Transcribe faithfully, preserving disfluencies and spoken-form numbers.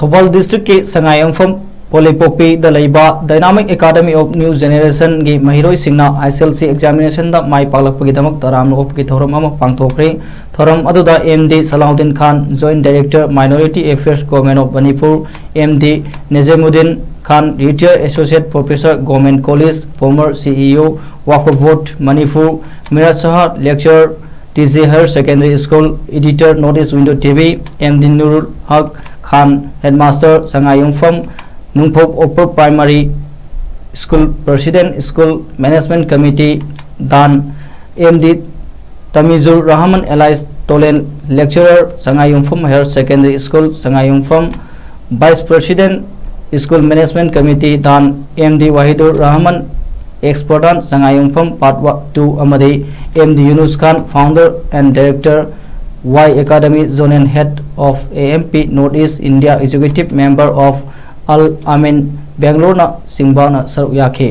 ꯊꯧꯕꯥꯜ ꯗꯤꯁꯇ꯭ꯔꯤꯛꯀꯤ ꯁꯉꯥꯏꯌꯨꯝꯐꯝ ꯄꯣꯂꯩꯄꯣꯛꯄꯤꯗ ꯂꯩꯕ Dynamic Academy of New Generationꯒꯤ ꯃꯍꯩꯔꯣꯏꯁꯤꯡꯅ I C S E L C Examinationꯗ ꯃꯥꯏ ꯄꯥꯛꯂꯛꯄꯒꯤꯗꯃꯛ ꯇꯔꯥꯝꯅ ꯑꯣꯛꯄꯒꯤ ꯊꯧꯔꯝ ꯑꯃ ꯄꯥꯡꯊꯣꯛꯈ꯭ꯔꯦ꯫ ꯊꯧꯔꯝ ꯑꯗꯨꯗ M D Salahuddin Khan, Joint Director, Minority Affairs, Government of Manipur, M D Najimuddin Khan, Retired Associate Professor, Government College, former C E O, Waqf Board, Manipur, Miraj Saha, Lecturer, T J Higher Secondary School, Editor, North East Window T V, M D Nurul Haq Khan, Headmaster, Sangaiyungpham Nungphop Upper Primary School, President, School Management Committee, Dan, M D Tamizur Rahman, alias Tolen, Lecturer, Sangaiyungpham Higher Secondary School, Sangaiyungpham, Vice President, School Management Committee, Dan, M D Wahidur Rahman, Ex-President, Sangaiyungpham Part two ꯑꯃꯗꯤ M D Yunus Khan, Founder and Director, Y Academy Zonal Head of A M P North East India, Executive Member of Al Amin Bangaloreꯅ ꯆꯤꯡꯕꯅ ꯁꯔꯨꯛ ꯌꯥꯈꯤ꯫